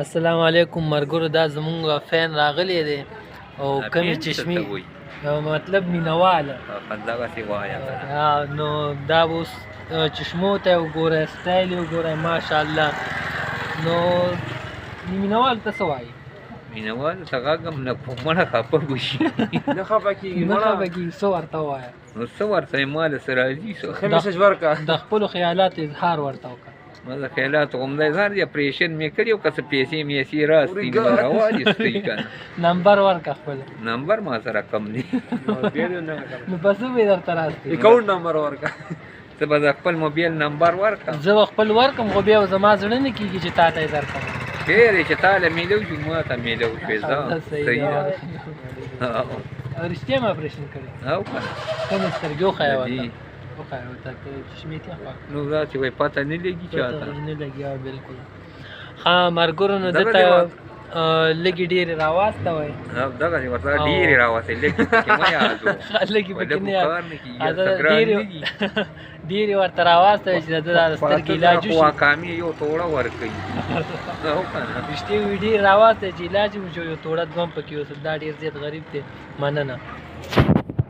السلام علیکم مرګرو، دا زمونږ فین راغلی دی او کمی چشمی مطلب مینواله دغسې وایه. نو دا اوس چشمو ته وګوره، سټایل یې وګوره، ماشاءالله. نو مینوال ته څه وایي؟ مینوال ته غږ هم نه کوم، مړه خفه به شي. نه خفه کېږي، نه خفه کېږي. څه ورته ووایه؟ نو څه ورته ما له څه راځي؟ څه ښه میسج ورکړه، د خپلو خیالاتو اظهار ورته وکړه. ما د خیالاتو همدا اظهار دی، اپرېشن مې کړی او که څه پیسې مې راستي نو راواخیستې که نه. نمبر ورکړه خپل. نمبر ما سره کم دی. نو په څه به یې درته راستي؟ اکاونټ نمبر ورکړه. ته به د خپل موبایل نمبر ورکړم؟ زه به خپل ورکړم، خو بیا زما زړه نه کېږي چې تا ته یې درکړم. خیر دی چې تا له میلو شو، ما ته میلو شوې. ځه صحیح ده. رښتیا مې اپرېشن کړی؟ او که نه. کومې سترګې؟ وښایه ورته، وښایه ورته چشمې ته خوا. نو دا چې وایي پته نه لګي چاته، نه لګي. او بالکل ښه مرګرو، نو ده ته لږې ډېرې راواستوئ. دغسې ورته ډېرې راواستئ، لږې پکې مه یادو، لږې پکې نه یادو، ډېرې ورته راواستوئ چې د ده د سترګې علاج وشي. خو یو توړه ورکوي. رښتیا وي، ډېر راواستئ چې علاج وشي، یو توړه دوم پکې وسو. دا ډېر زیات غریب دی. مننه.